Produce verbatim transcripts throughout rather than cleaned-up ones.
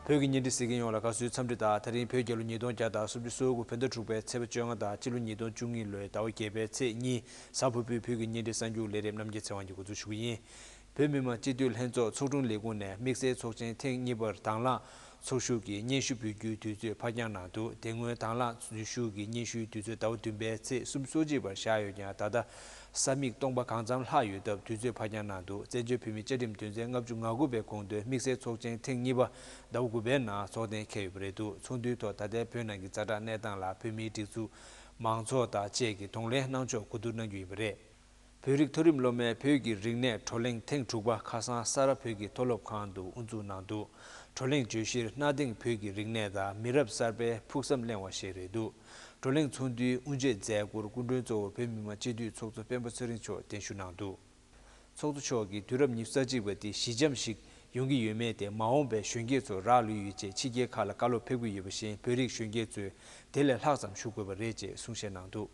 བོད་ཀྱི་བརྙན་འཕྲིན་གཟིགས་མཁན་ཡོངས་ལ་དགའ་བསུའི་འཚམས་འདྲི་དང་། དེ་རིང་བོད་རྒྱལ་ལོ་ཉིས་སྟོང་བརྒྱ་དང་སུམ་ཅུ་སོ་དགུ་བོད་ཟླ་དྲུག་པའི་ཚེས་པ་བཅོ་ལྔ་དང་། སྤྱི་ལོ་ཉིས་སྟོང་བཅུ་གཉིས་ལོའི་ཟླ་བ་བརྒྱད་པའི་ཚེས་གཉིས། གཟའ་ཕུར་བུའི་བོད་ཀྱི་བརྙན་འཕྲིན་གསར་འགྱུར་ལས་རིམ་རྣམ་རྒྱལ་ཚེ་དབང་གིས་འགོ་འཛུགས་ཞུ་གི་ཡིན། བོད་མི་མང་སྤྱི་འཐུས་ལྷན་ཚོགས་ཚོགས་དྲུང་ལས་ཁུངས་ནས་དམིགས་བསལ་ཚོགས་ཆེན་ཐེངས་གཉིས་པར་དང་བླངས་ཚོགས་ཞུགས་ཀྱི་སྙན་ཞུ་འབུལ་རྒྱུའི་དུས་ཚོད་ཕར་འགྱངས་གནང་འདུག་དེ་སྔོན་དང་བླངས་འཛུལ་ཞུགས་ཀྱི་སྙན་ཞུའི་དུས་ཚོད་ཟླ་བ་བདུན་པའི་ཚེས་སོ་གཅིག་བར་བཞག་ཡོད་ཀྱང་། ད་ལྟ་ས་མིག་སྟོང་པ་གང་འཚམ་ལྷག་ཡོད་སྟབས་དུས་ཚོད་ཕར་འགྱངས་གནང་འདུག་བཙན་བྱོལ་བོད་མིའི་བཅའ་ཁྲིམས་དོན་ཚན་ལྔ་བཅུ་ང་དགུ་པའི་དགོངས་དོན་དམིགས་བསལ་ཚོགས་ཆེན་ཐེངས་གཉིས་པ་ཟླ་བ་དགུ་པའི་ནང་ཚོགས་གཏན་འཁེལ་ཡོད་པ་རེད་འདུག་ཚོགས་འདུའི་ཐོག་ད་ལྟའི་བོད་ནང་གི་ཛ་དྲག་གནས་སྟངས་ལ་བོད་མིའི་སྒྲིག་འཛུགས་མང་ཚོགས་དང་བཅས་ཀྱིས་གདོང་ལེན་གནང་ཕྱོགས་གོ་བསྡུར་གནང་རྒྱུ་ཡིན་པ་རེད། བོད་རིགས་མཐོ་རིམ་སློབ་མས་བོད་ཀྱི་རིག་གནས་བགྲོ་གླེང་ཐེངས་དྲུག་པ་ཁ་སང་ས་རཱ་བོད་ཀྱི་མཐོ་སློབ་ཁང་དུ་དབུ་འཛུགས་གནང་འདུག་བགྲོ་གླེང་བརྗོད་གཞིར་གནའ་དེང་བོད་ཀྱི་རིག་གནས་དང་མི་རབས་གསར་པའི་ཕུགས་བསམ་གླེང་བ་ཞེས་རེད་འདུག་བགྲོ་གླེང་ཚོགས་འདུའི་དབུ་འབྱེད་མཛད་སྒོར་སྐུ་མགྲོན་གཙོ་བོ་བོད་མི་མང་སྤྱི་འཐུས་ཚོགས་གཙོ་སྤེན་པ་ཚེ་རིང་མཆོག་གདན་ཞུ་གནང་འདུག་ཚོགས་གཙོ་མཆོག་གིས་དུས་རབས་ཉི་ཤུ་རྩ་གཅིག་པ་འདི་ཞི་འཇམ་ཞིག་ཡོང་གི་ཡོད་མེད་དེ་མ་འོངས་པའི་གཞོན་སྐྱེས་ཚོར་རག་ལུས་ཡོད་ཅེས་ཕྱི་རྒྱལ་ཁག་ལ་བཀའ་སློབ་ཕེབས་ཀྱི་ཡོད་པ་བཞིན། བོད་རིགས་གཞོན་སྐྱེས་ཚོས་དེ་ལས་ལྷག་ཙམ་ཞུ་དགོས་པ་རེད་ཅེས་གསུང་བཤད་གནང་འདུག་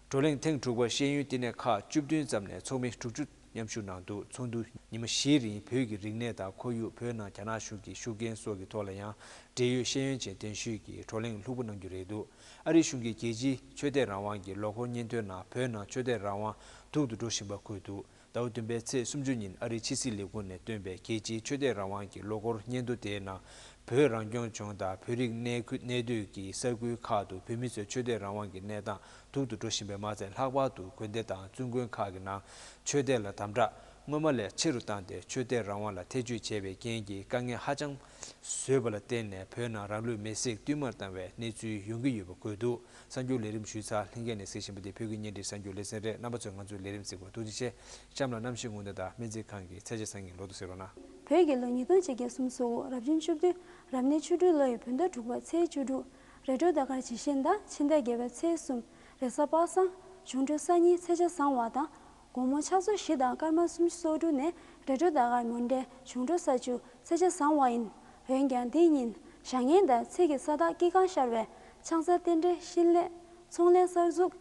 བགྲོ་གླེང་ཐེངས་དྲུག་པར་ཤེས་ཡོན་བསྟི་གནས་ཁག་བཅུ་བདུན་ཙམ་ནས་ཚོགས་མི་དྲུག་ཅུ་མཉམ་ཞུགས་གནང་འདུག་ཚོགས་འདུ་ཉི་མ་བཞིའི་རིང་བོད་ཀྱི་རིག་གནས་དང་ཁོར་ཡུག་བོད་ནང་རྒྱ་ནག་གཞུང་གི་ཤུགས་རྐྱེན་སོགས་ཀྱི་ཐོག་ལ་ཡང་འབྲེལ་ཡོད་ཤེས་ཡོན་ཅན་གདན་ཞུས་ཀྱིས་བགྲོ་གླེང་ལྷུག་པོ་གནང་རྒྱུ་རེད་འདུག་ཨ་རིའི་གཞུང་གིས་རྒྱལ་སྤྱིའི་ཆོས་དད་རང་དབང་གི་ལོ་འཁོར་སྙན་ཐོའི་ནང་བོད་ནང་ཆོས་དད་རང་དབང་སྡུག་ཏུ་འགྲོ་བཞིན་པ་འཁོད་འདུག་ཟླ་བ་བདུན་པའི་ཚེས་སོ་གཅིག་ཉིན་ཨ་རིའི་ཕྱི་སྲིད་ལས་ཁུངས་ནས་བཏོན་པའི་རྒྱལ་སྤྱིའི་ཆོས་དད་རང་དབང་གི་ལོ་འཁོར་སྙན་ཐོ་དེའི་ནང་། བོད་རང་སྐྱོང་ལྗོངས་དང་བོད་རིགས་གནས་ཁུལ་གནས་སྡོད་ཀྱི་ས་ཁུལ་ཁག་ཏུ་བོད་མི་ཚོའི་ཆོས་དད་རང་དབང་གི་གནས་སྟངས་སྡུག་ཏུ་འགྲོ་བཞིན་པའི་མ་ཚད། ལྷག་པར་དུ་དགོན་སྡེ་དང་བཙུན་དགོན་ཁག་གི་ནང་ཆོས་དད་ལ་དམ་དྲག་སྔོན་མ་ལས་ཆེ་རུ་བཏང་སྟེ། ཆོས་དད་རང་དབང་ལ་ཐེ་བྱུས་བྱས་པའི་རྐྱེན་གྱིས་དཀའ་ངལ་ཧ་ཅང་བཟོས་པ་ལ་བརྟེན་ནས། བོད་ནང་རང་ལུས་མེར་སྲེག་བསྟུད་མར་བཏང་བའི་གནས་ཚུལ་ཡོང་གི་ཡོད་པ་འཁོད་འདུག་གསར་འགྱུར་ལས་རིམ་ཞུས་ཚར། ལྷན་རྒྱས་ནས་གཟིགས་བཞིན་པ་འདི་བོད་ཀྱི་བརྙན་འཕྲིན་གསར་འགྱུར་ལེ་ཚན་རེད། རྣམ་པ་ཚོས་ང་ཚོའི་ལས་རིམ་གཟིགས་པར་ཐུགས་རྗེ་ཆེ། གཤམ་ལ་གནམ་གཤིས་སྔོན་བརྡ་དང་སྨན་རྩིས་ཁང་གི་ཚེས་ཆ་སང་ཉིན་ལོ་ཐོ་གཟིགས་རོགས་གནང་། བོད་ཀྱི་ལོ་ཉིས་སྟོང་ཆིག་བརྒྱ་སུམ་ཅུ་སོ་དགུ་རབ་བྱུང་བཅུ་བདུན་རབ་གནས་ཆུ་སྦྲུལ་ལོ་ཡི་བོད་ཟླ་དྲུག་པ་ཚེས་བཅུ་དྲུག་རེ་དྲོ་ཟླ་སྐར་ཇི་བཞིན་དང་ཕྱི་ཟླ་བརྒྱད་པའི་ཚེས་གསུམ། རེས་གཟའ་པ་སངས། འབྱུང་འཕྲོད་ས་གཉིས་ཚེས་ཆ་བཟང་བ་དང་། དགོང་མོ་ཕྱག་ཚོད་བཞི་དང་སྐར་མ་སུམ་ཅུ་སོ་དྲུག་ནས་རེ་དྲོ་ཟླ་སྐར་མོན་གྲེ། འབྱུང་འཕྲོད་ས་བཅུ་ཚེས་ཆ་བཟང་བ་ཡིན། འོན་ཀྱང་དེ་ཉིན་བྱ་ངན་དང་ཚིག་གི་ས་བདག་སྐྱེ་གང་ཤར་བས། ཆང་ས་རྟེན་འབྲེལ་ཤིང་ལས་ཚོང་ལས་གསར་འཛུགས།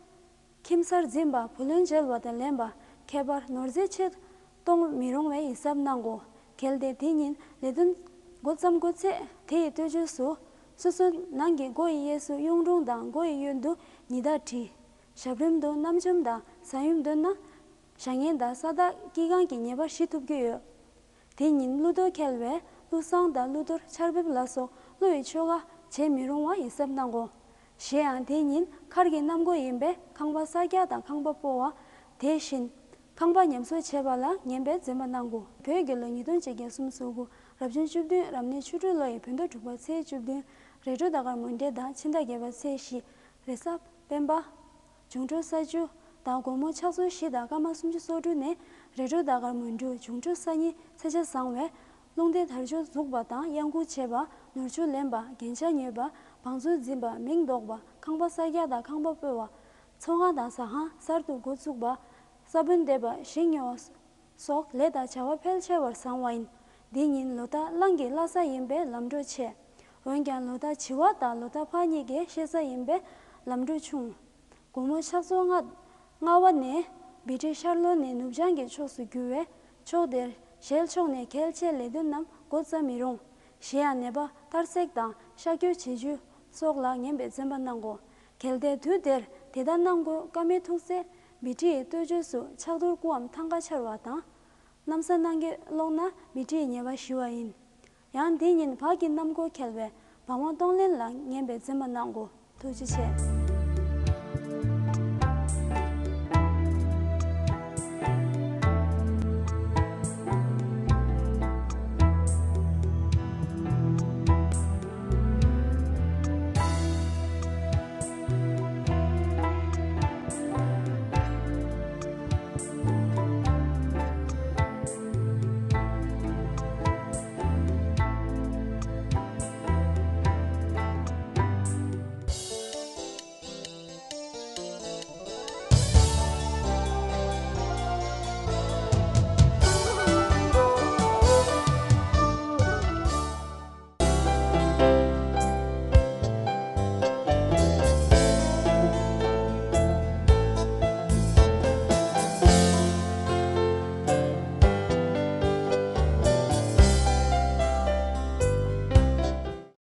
ཁྱིམ་གསར་འཛིན་པ། བུ་ལོན་འཇལ་བ་དང་ལེན་པ། ཁྱད་པར་ནོར་རྫས་ཆེད་གཏོང་མི་རུང་བའི་ཡིད་གཟབ་གནང་དགོས། གལ་ཏེ་དེ་ཉིན་ལས་དོན་འགོ་བརྩམས་འགོ་ཚེས་དེ་ཡི་སྟོད་ཆོས་སུ། སོ་སོའི་ནང་གི་སྒོ་ཡི་གཡས་སུ་གཡུང་དྲུང་དང་སྒོ་ཡི་གཡོན་དུ་ཉི་ཟླ་བྲིས། ཞབས་རིམ་དུ་རྣམ་འཇོམས་དང་གཟའ་ཡུམ་འདོན་ན། བྱ་ངན་དང་ས་བདག་སྐྱེ་གང་གི་ཉེས་པ་ཞི་ཐུབ་ཀྱི་ཡོད། དེ་ཉིན་ཀླུ་གཏོར་འཁེལ་བས་ཀླུ་བསང་དང་ཀླུ་གཏོར་ཆར་འབེབས་ལ་སོགས་ཀླུ་ཡི་ཆོ་ག་བྱེད་མི་རུང་བ་ཡིད་གཟབ་གནང་དགོས། གཞན་ཡང་དེ་ཉིན་མཁར་གྱི་གནམ་སྒོ་ཡིན་པས་ཁང་པ་གསར་རྒྱག་དང་ཁང་པ་སྤོ་བ། དེ་བཞིན་ཁང་པ་ཉམས་གསོ་བྱེད་པ་ལ་ངན་པའི་འཛེམ་པ་གནང་དགོས། བོད་ཀྱི་ལོ་ཉིས་སྟོང་ཆིག་བརྒྱ་སུམ་ཅུ་སོ་དགུ་རབ་བྱུང་བཅུ་བདུན་རབ་གནས་ཆུ་སྦྲུལ་ལོ་ཡི་བོད་ཟླ་དྲུག་པ་ཚེས་བཅུ་བདུན། རེ་དྲོ་ཟླ་སྐར་མོན་གྲེ་དང་ཕྱི་ཟླ་བརྒྱད་པ་ཚེས་བཞི། རེས་གཟའ་སྤེན་པ། འབྱུང་འཕྲོད་ས་བཅུ། དང་དགོང་མོ་ཕྱག་ཚོད་བཞི་དང་སྐར་མ་སུམ་ཅུ་སོ་དྲུག་ནས་རེ་དྲོ་ཟླ་སྐར་མོན་གྲེ། འབྱུང་འཕྲོད་ས་གཉིས་ཚེས་ཆ་བཟང་བས། རླུང་རྟའི་དར་ལྕོག་འཛུགས་པ་དང་གཡང་འགུག་བྱེད་པ། ནོར་ཕྱུགས་ལེན་པ། རྒྱན་ཆ་ཉོས་པ། བང་མཛོད་འཛིན་པ། མིང་འདོགས་པ། ཁང་པ་གསར་རྒྱག་དང་ཁང་པ་སྤོ་བ། ཚོང་ཁང་དང་ཟ་ཁང་གསར་དུ་འགོ་བཙུགས་པ། ས་བོན་འདེབས་པ། ཞིང་ཉོ་བ་སོགས་ལས་དང་བྱ་བ་ཕལ་ཆེ་བར་བཟང་བ་ཡིན། འདི་ཉིན་ལོ་ཟླ་གླང་གི་བླ་གཟའ་ཡིན་པས་ལམ་འགྲོ་ཆེ། འོན་ཀྱང་ལོ་ཟླ་བྱི་བ་དང་ལོ་ཟླ་ཕག་གཉིས་ཀའི་ཤེལ་གཟའ་ཡིན་པས་ལམ་འགྲོ་ཆུང་། དགོང་མོ་ཕྱག་ཚོད་ལྔ། ལྔ་པ་ནས་བི་ཊི་ཤར་ལོ་ནས་ནུབ་བྱང་གི་ཕྱོགས་སུ་རྒྱུ་བས། ཕྱོགས་དེར་ཞལ་ཕྱོགས་ནས་གལ་ཆེའི་ལས་དོན་རྣམས་འགོ་བརྩམ་མི་རུང་། གཞན་ཡང་ནད་པ་གཏར་བསྲེག་དང་གཤག་བཅོས་བྱེད་རྒྱུ་སོགས་ལ་ངན་པའི་འཛེམ་པ་གནང་དགོས། གལ་ཏེ་དུས་དེར་དེ་ལྟར་གནང་དགོས་ཀ་མེད་ཐུག་ཚེ་བི་ཊི་ཡི་སྟོད་ཆོས་སུ་ཕྱག་རྡོར་སྐུའམ་ཐང་ཀ་འཕྱར་བ་དང་། གནམ་ས་སྣང་གས་ཀློག་ན་བི་ཊི་ཡི་ཉེས་པ་ཞི་བ་ཡིན། ཡང་དེ་ཉིན་བག་གི་གནམ་སྒོ་འཁེལ་བས་བག་མ་གཏོང་ལེན་ལ་ངན་པའི་འཛེམ་པ་གནང་དགོས། ཐུགས་རྗེ་ཆེ།